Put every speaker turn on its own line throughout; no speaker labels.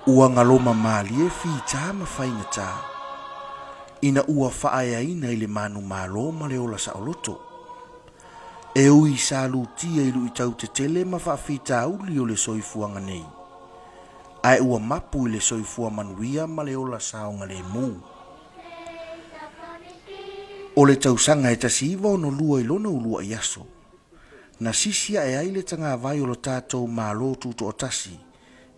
Ua galoma malie fita ma faigata, ina ua faaeaina i le manumalo ma le ola saoloto. E ui sa lutia i luitau tetele ma faafitauli o le soifuaga nei, ae ua mapu i le soifua manuia ma le ola saogalemu. O le tausaga e 1962 i lona uluai aso, na sisi ae ai le tagavai o lo tatou Malo Tutoatasi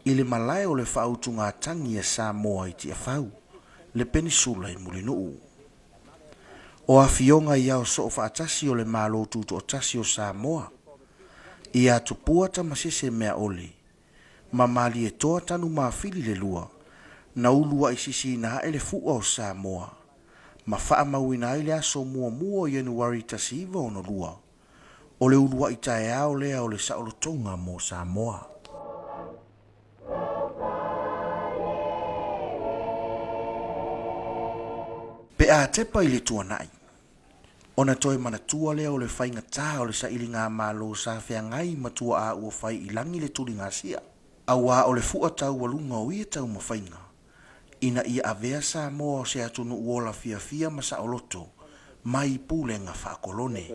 i le malae o le faautugatagi a Samoa i Tiafau, le Penisula i Mulinuu. O afioga i ao soo faatasi o le Malo Tutoatasi o Samoa, ia Tupua Tamasese Meaole, ma Malietoa Tanumafili le lua, na uluai sisiina ae le fua o Samoa, ma faamauina ai le aso muamua o Ianuari 1962, o le uluai taeao lea o le saolotoga mo Samoa. Pe a tepa i le tuanai, ona toe manatua lea o le faigata o le sailigamalo sa feagai ma tuaa ua fai i lagi le tuligasia, auā o le fua taualuga o ia taumafaiga, ina ia avea Samoa o se atunuu ola fiafia ma saoloto mai pulega faakolone.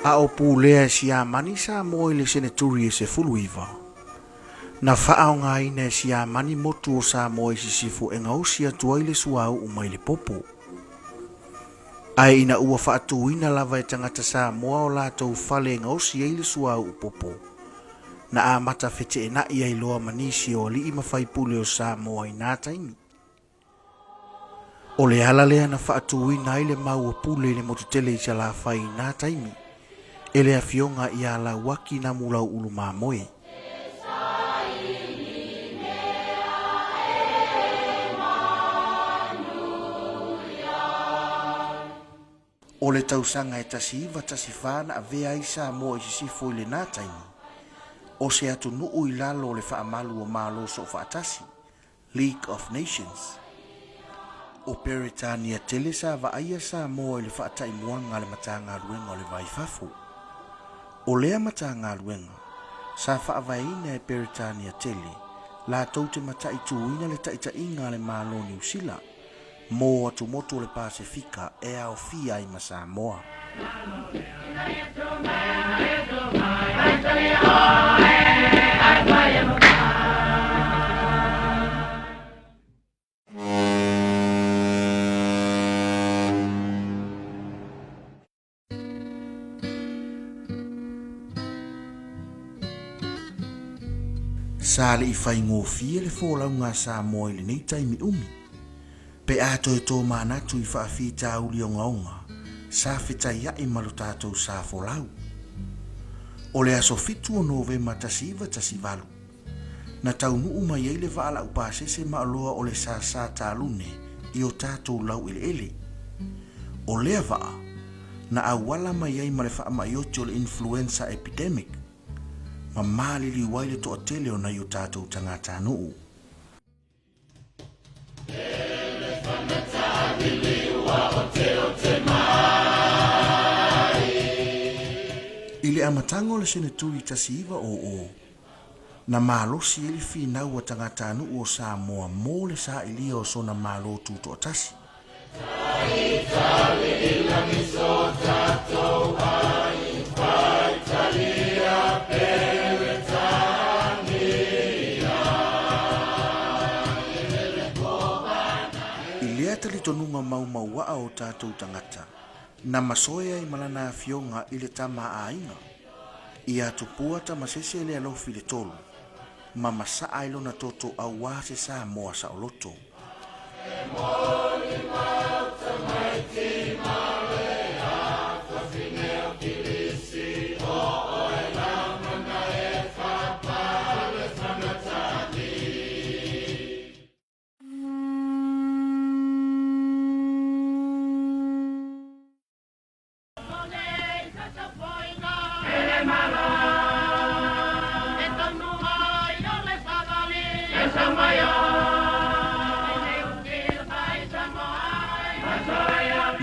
A o pulea e Siamani Samoa i le seneturi e 19, na faaaogaina e Siamani motu o Samoa i sisifo e gaosi atu ai le suauu mai le popo. Ae ina ua faatuina lava e tagata Samoa o latou fale e gaosi ai le suauu popo, na amata feteenai ai loa ma nisi o alii ma faipule o Samoa i nā taimi. O le ala lea na faatuina ai le mau o Pule i le motu tele i Salafai i nā taimi, e le afioga ia Lauaki Namulauulu Mamoe. O le tausaga e 1914 na avea ai Samoa i sisifo i lenā taimi, o se atunuu i lalo o le faamalu o Malo Soofaatasi, League of Nations. O Peretania tele sa vaaia Samoa i le faataimuaga a le Matagaluega o le Va i Fafo. O lea Matagaluega, sa faavaeina e Peretania tele latou te mataituina le taitaiga a le Malo Niu Sila mo atumotu o le Pasefika e aofia ai ma Samoa. Sa le i faigofie le folauga a Samoa i lenei taimi umi. Pe a toe tōmanatu i faafitauli ogaoga sa fetaiaʻi ma lo tatou sa folau. O le aso 7 o Novema 1918, na taunuu mai ai le vaa laupasese maoloa o le Sasa Talune i o tatou laueleele. O lea vaa, na auala mai ai ma le faamaʻi oti o le influenza epidemic, ma maliliu ai le toatele o nai o tatou tagatanuu. I le amataga o le seneturi 1900, na malosi ai le finau a tagatanuu o Samoa mo le sailia o sona Malo Tutoatasi. I lea talitonuga maumauaa o tatou tagata, na masoe ai ma lana afioga i le tama a aiga, ia Tupua Tamasese le alofi le tolu, ma masaa i lona toto auā se Samoa saoloto.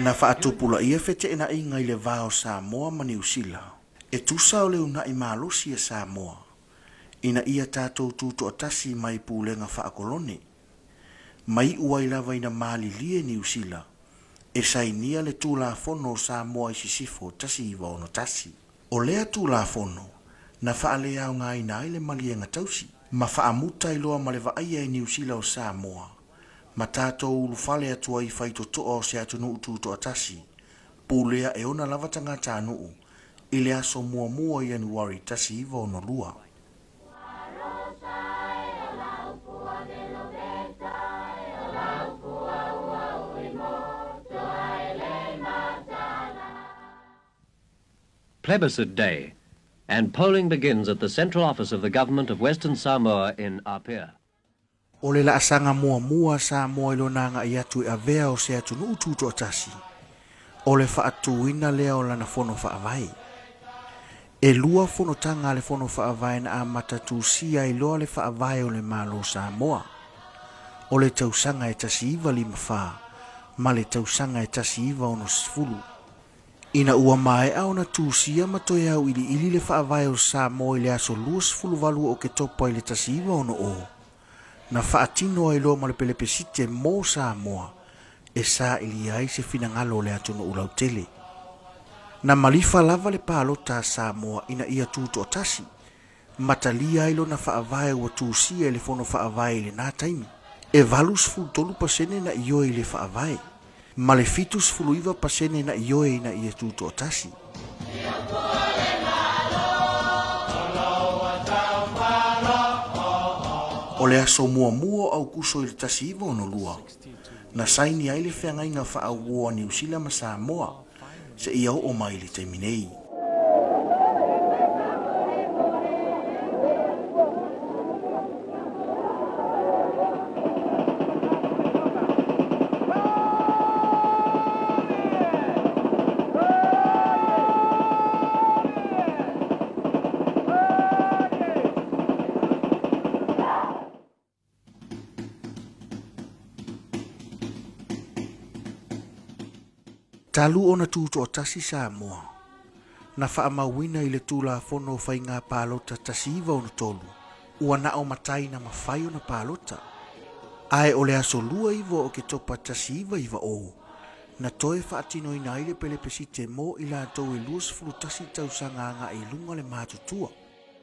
Na faatupulaia feteenaiga i le va o Samoa ma Niu Sila, e tusa o le uunai malosi a Samoa ina ia tatou tutoatasi mai pulega faakolone, ma iu ai lava ina malilie Niu Sila e sainia le Tulafono o Samoa i Sisifo 1961. O lea Tulafono na faaleaogaina ai le maliega tausi ma faamuta ai loa ma le vaaia e Niu Sila o Samoa ma tatou ulufale atu ai i faitotoa o se atunuu tutoatasi, pulea e ona lava tagatanuu i le aso muamua o Ianuari 1962.
Plebiscite Day, and polling begins at the central office of the Government of Western Samoa in Apia.
O le laasaga muamua a Samoa i lona agai atu e avea o se atunuu tutoatasi, o le faatuina lea o lana fono faavae. E lua fonotaga a le fono faavae na amata tusia ai loa le faavae o le Malo o Samoa, o le tausaga e 1954 ma le tausaga e 1960. Ina ua maea ona tusia ma toe auiliili le Faavae o Samoa i le aso 28 o Oketopa i le 1960, na faatino ai loa ma le pelepesite mo Samoa e sailia ai se finagalo o le atunuu lautele. Na malifa lava le palota a Samoa ina ia tutoatasi ma talia ai lona faavae ua tusia e le Fono Faavae i lena taimi. E 83% na ioe i le faavae, ma le 79% na ioe ina ia tutoatasi. O le aso muamua o Aukuso i le 1962, na saini ai le feagaiga faaauo a Niu Sila ma Samoa seia oo mai i le taimi nei. Talu ona tutoatasi Samoa, na faamauina i le Tulafono o Faiga Palota 1963, ua na o matai na mafai ona palota. Ae o le aso 29 o Oketopa 1990, na toe faatinoina ai le pelepesite mo i latou e 21 tausaga agai i luga le matutua.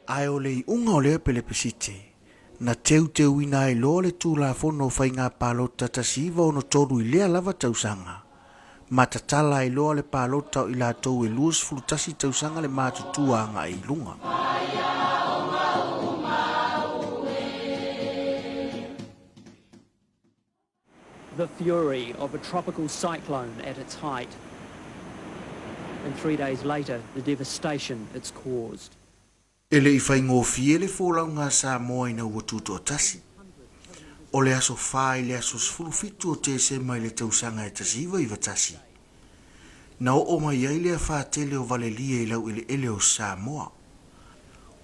Ae o le iuga o lea pelepesite, na teuteuina ai loa le Tulafono o Faiga Palota 1963 i lea lava tausaga, ma tatala ai loa le palota o i latou e 21 tausaga le matutua agai i luga.
The fury of a tropical cyclone at its height. And 3 days later, the devastation it's caused.
E le i faigofie le folauga a Samoa ina ua tutoatasi. O le aso 4 i le aso 17 o Tesema i le tausaga e 1991, na oo mai ai le afā tele o Valelie i laueleele o Samoa.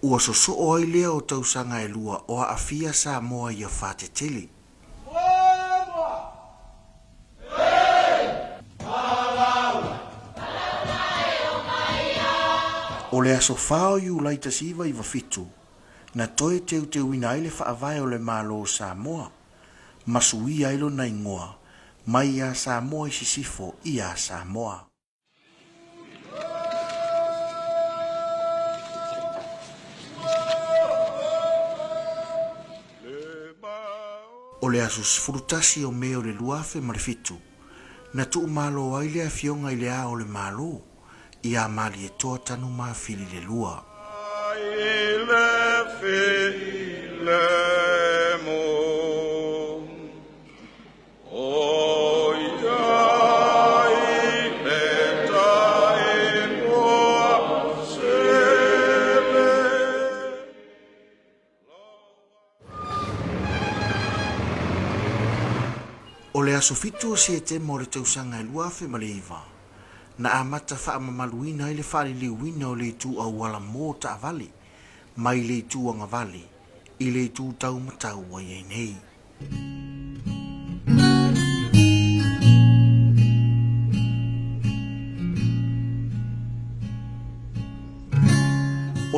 Ua sosoo ai lea o tausaga e lua o aafia Samoa i afā tetele. O le aso 4 o Iulai 1997, na toe teuteuina ai le Faavae o le Malo o Samoa, ma suia ai lona igoa mai iā Samoa i Sisifo iā Samoa. O le aso 11 o Me o le 2007, na tuumalo ai le Afioga i Le Ao o le Malo, iā Malietoa Tanumafili le Lua. O le aso 7 o Setema o le tausaga e 2009, na amata faamamaluina ai le faaliliuina o le itu auala mo taavale mai le itu agavale i le itu taumatau ua i ai nei.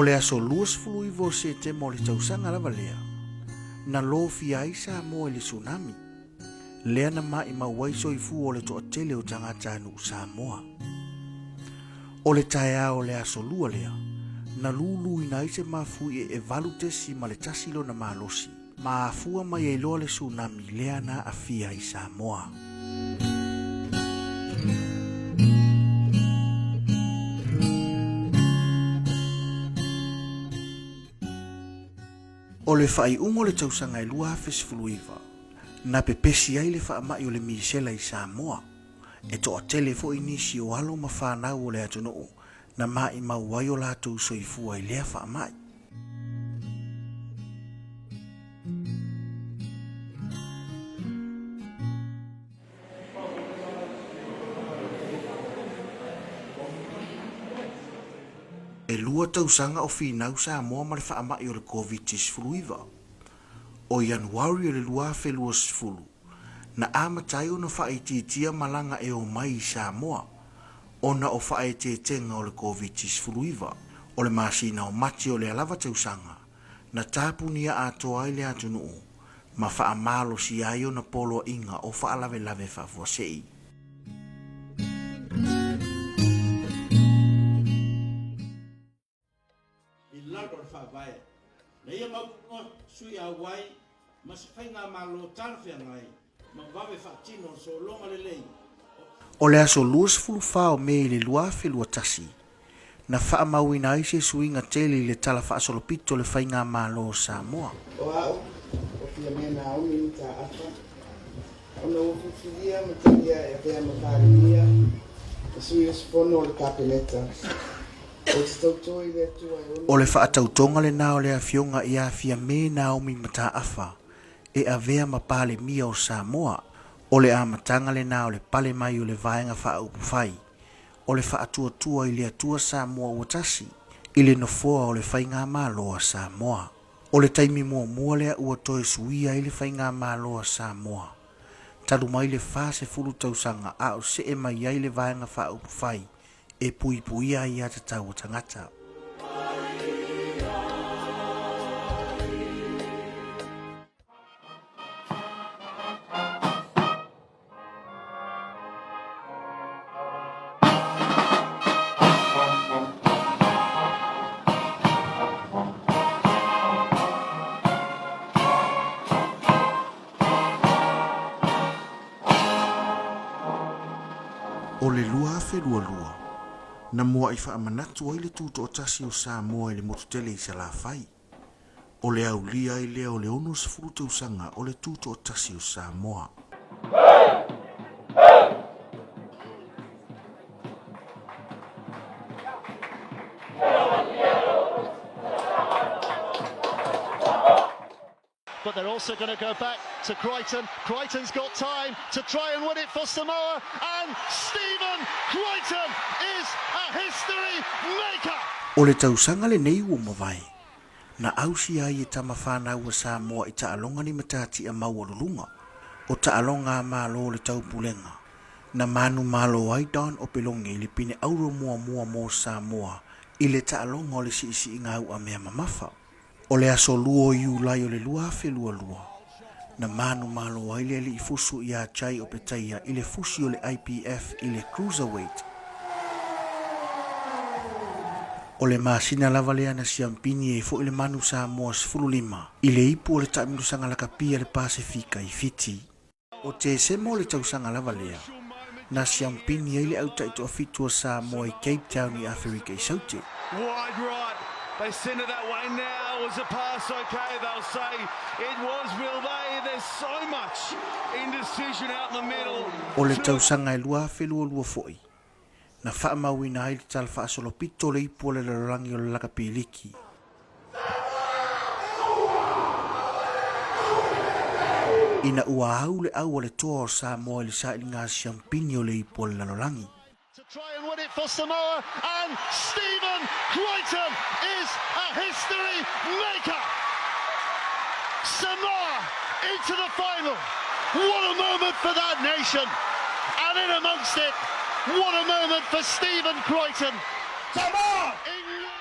le aso 29 o Setema o le tausaga lava lea, na lofia ai Samoa i le tsunami, lea na maʻimau ai soifua o le toatele o tagatanuu Samoa. O le taeao o le aso Lua lea, na luluina ai se mafuie e 8.1 lona malosi, ma afua mai ai loa le tsunami lea na aafia ai Samoa. O le faaiuga o le tausaga e 2019, na pepesi ai le faamai o le misela i Samoa. E toatele foi nisi o alo ma fanau o le atunuu na maʻimau ai o latou soifua i lea faamai. E 2 tausaga o finau Samoa ma le faamai o le Koviti-19. O Ianuari o le 2020, na amata ai ona faaitiitia malaga e omai i Samoa ona o faaeteetega o le Koviti-19. O le masina o Mati o lea lava tausaga, na tapunia atoa ai le atunuu ma faamalosia ai ona poloaiga o faalavelave faafuasei.
I lalo o le Faavae, na ia mautinoa sui auai ma se faigamalo talafeagai ma vave faatino le sologa lelei o.
O le aso 24 o Me i le 2021, na faamauina ai se suiga tele i le Tala Faasolopito o le Faigamalo o Samoa.
O au, o Fiamē Naomi Mataafa, ona ua filifilia ma talia e avea ma Palemia ma sui usufono o le Kapeneta, ou te tauto i le Atua e ono.
O le faatautoga lena o le Afioga ia Fiamē Naomi Mataafa e avea ma Palemia o Samoa, o le amataga lena o le pale mai o le Vaega Faaupufai o le Faatuatua i le Atua Samoa ua tasi i le nofoa o le Faigamalo a Samoa. O le taimi muamua lea ua toe suia ai le Faigamalo a Samoa, talu mai le 40 tausaga a o see mai ai le Vaega Faaupufai e puipuia ai aiatatau a tagata. O le 2022, na muaʻi faamanatu ai le Tutoatasi o Samoa i le motu tele i Salafai. O le aulia ai lea o le 60 tausaga o le Tutoatasi o Samoa.
But they're also going to go back to Crichton. Crichton's got time to try and win it for Samoa. And Stephen Crichton is a history maker.
O le tausaga lenei ua mavae, na ausia ai e tama fanau a Samoa i taaloga ni matatia maualuluga, o taaloga a Malo o le Taupulega, na manumalo ai Don Opeloge i le pine auro muamua mo Samoa i le taaloga o le siisiiga auamea mamafa. O le aso 2 o Iulai o le 2022, na manumalo ai le alii fusu iā Jai Opetaia i le fusi o le IBF i le Cruiserweight. O le masina lava lea na siampini ai foi le manu Samoa 15 i le ipu o le taamilosaga lakapi a le Pasefika i Fiti. O Tesema o le tausaga lava lea, na siampini ai le au taitoafitu a Samoa i Cape Town i Aferika i Saute.
Wide right, they send it that way now, was the pass ok? They'll say it was, will they? There's so much indecision out in the middle.
O le tausaga e 2022 foi, na faamauina ai le tala faasolopito o le ipu o le lalolagi o le lakapi liki. Ina ua au le au a le toa o Samoa i le sailiga siampini o le ipu o le lalolagi.
To try and win it for Samoa and Stephen Crichton is a history maker! Samoa into the final! What a moment for that nation! And in amongst it, what a moment for Stephen Crichton! Samoa!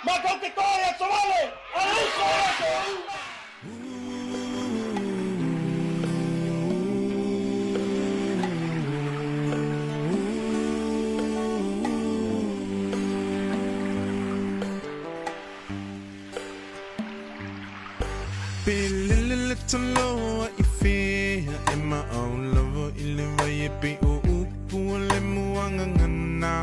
Matou te toa i Atovale, a le uso o aso uma!
Pe lele le taloa i fea e maau lava i le vai e pei o upu o le muagagana.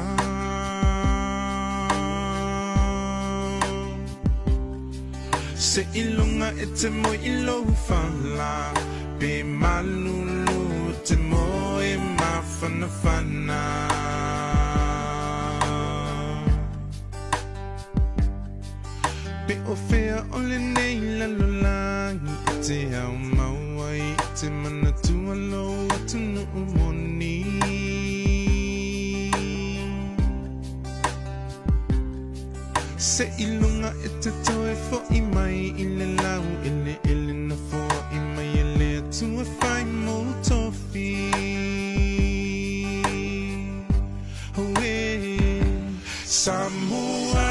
Seiloga e te moe i lou fala pe malulu e te moe mafanafana. Pe o fea o lenei lalolagi e te ao mau ai i te manatua lou atunuu moni. Seiloga e te toe fo'i mai i le lau eleele na foai mai e le Atua fai mou tofi. Auē, Samoa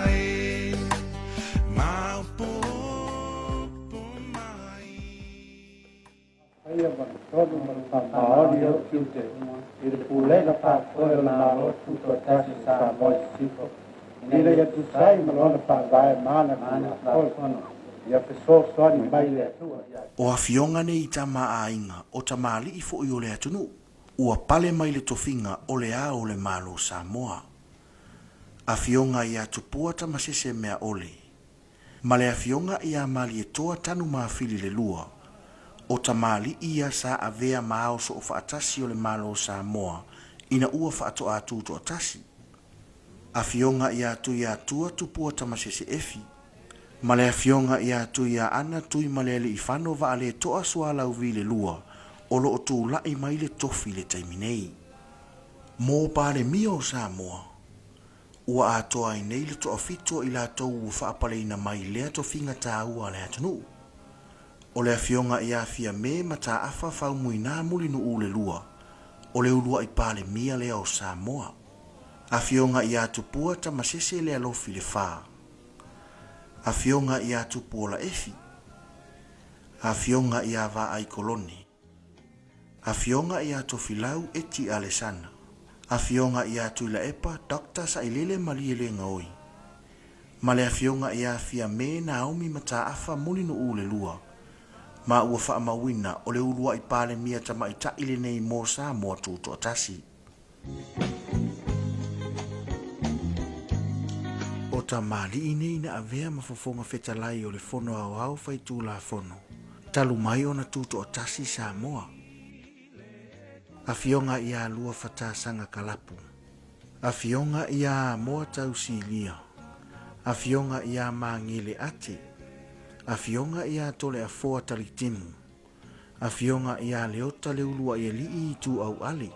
e, maopoopo mai.
Faia ma le tonu ma le faamaoni ou tiute i le Pulega Faafoe o le Malo Tutoatasi o Samoa i Sisifo, ina ia tusa ai ma lona Faavae ma ana Tulafono, ia fesoasoani mai le Atua ia
O afioga nei i tama a aiga o tamalii foi o le atunuu, ua pale mai le tofiga o le Ao o le Malo o Samoa. Afioga ia Tupua Tamasese Meaole, ma le afioga ia Malietoa Tanumafili le lua, o tamalii ia sa avea ma ao soofaatasi o le Malo o Samoa ina ua faatoa tutoatasi. Afioga ia Tuiatua Tupua Tamasese Efi, ma le afioga ia Tuiaana Tuimalealiifano Vaaletoa Sualauvi le lua o lo o tulai mai le tofi i le taimi nei. Mo Palemia o Samoa, ua atoa ai nei le toafitu o i latou ua faapaleina mai lea tofiga taua a le atunuu. O le afioga ia Fiame Mataafa Faumuina Mulinuu le lua, o le uluai Palemia lea o Samoa. Afioga ia Tupua Tamasese Lealofi le fa. Afioga ia Tupuola Efi. Afioga ia Vaai Kolone. Afioga ia Tofilau Eti Alesana. Afioga ia Tuilaepa Doctor Sailele Malielegaoi. Ma le Afioga ia Fiame Naomi Mataafa Mulinuu le lua, ma ua faamauina o le uluai Palemia Tamaitai lenei mo Samoa Tutoatasi. O tamalii nei na avea ma fofoga fetalai o le Fono Aoao Faitulafono talu mai ona tutoatasi Samoa. Afioga ia Lua Fatasaga Kalapu. Afioga ia Amoa Tausilia. Afioga ia Magele Ate. Afioga ia Toleafoa Talitimu. Afioga ia Leota Leuluaialii Ituauale,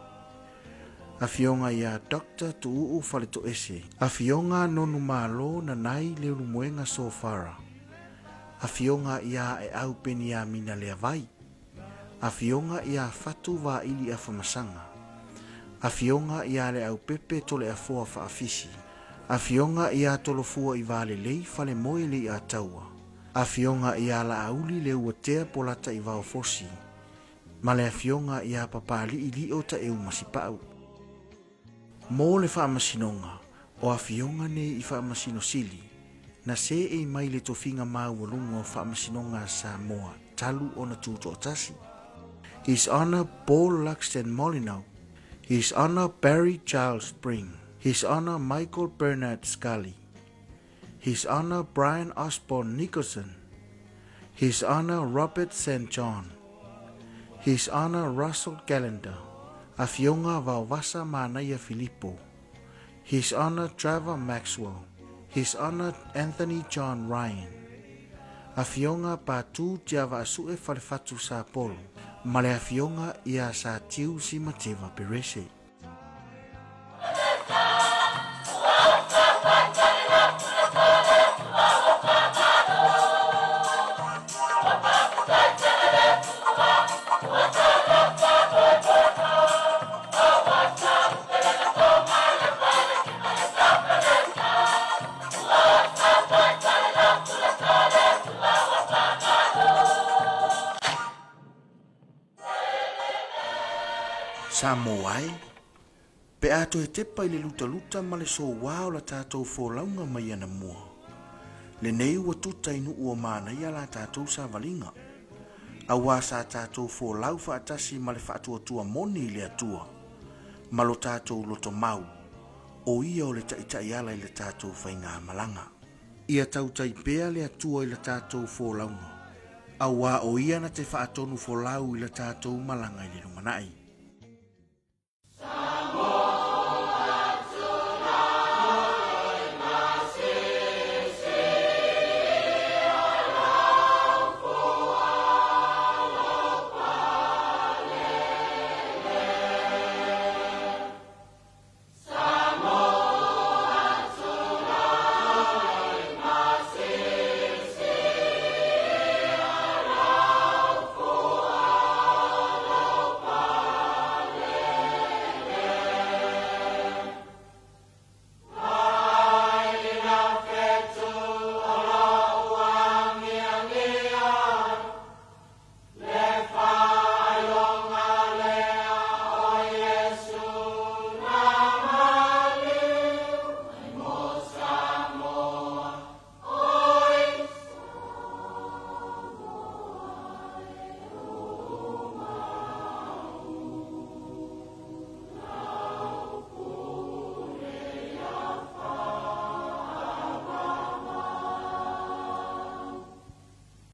Afioga ia Doctor Tuuu Faletoese, Afioga Nonumalo Nanai Leulumoega Sofara, Afioga ia Aeau Peniamina Leavai, Afioga ia Fatu Vaili Afamasaga, Afioga ia Leaupepe Toleafoa Faafisi, Afioga ia Tolofua Ivalelei Falemoe Leiataua, Afioga ia Laauli Leuatea Polata i Vaofosi, ma le Afioga ia Papalii Lio Taeumasipau. Mo le faamasinoga, o Afioga nei i Faamasino Sili, na seei mai le tofiga maualuga o Faamasinoga a Samoa talu ona tutoatasi. His Honour Paul Luxton Molyneux, His Honour Barry Charles Spring, His Honour Michael Bernard Scully, His Honour Brian Osborne Nicholson, His Honour Robert St John, His Honour Russell Callender, Afioga Vaovasa Manaia Filipo, His Honour Trevor Maxwell, His Honour Anthony John Ryan, Afioga Patu Tiavaasue Falefatu Sapolo, ma le Afioga ia Satiu Simateva Perese. Samoa e, pe a toe tepa i le lutaluta ma le soua o la tatou folauga mai anamua, lenei ua tuta i nuu o manaia la tatou savaliga, auā sa tatou folau faatasi ma le faatuatua moni i le Atua, ma lo tatou lotomau, o ia o le taitaiala i le tatou faigamalaga. Ia tautai pea le Atua i la tatou folauga, auā o ia na te faatonu folau i la tatou malaga i le lumanai.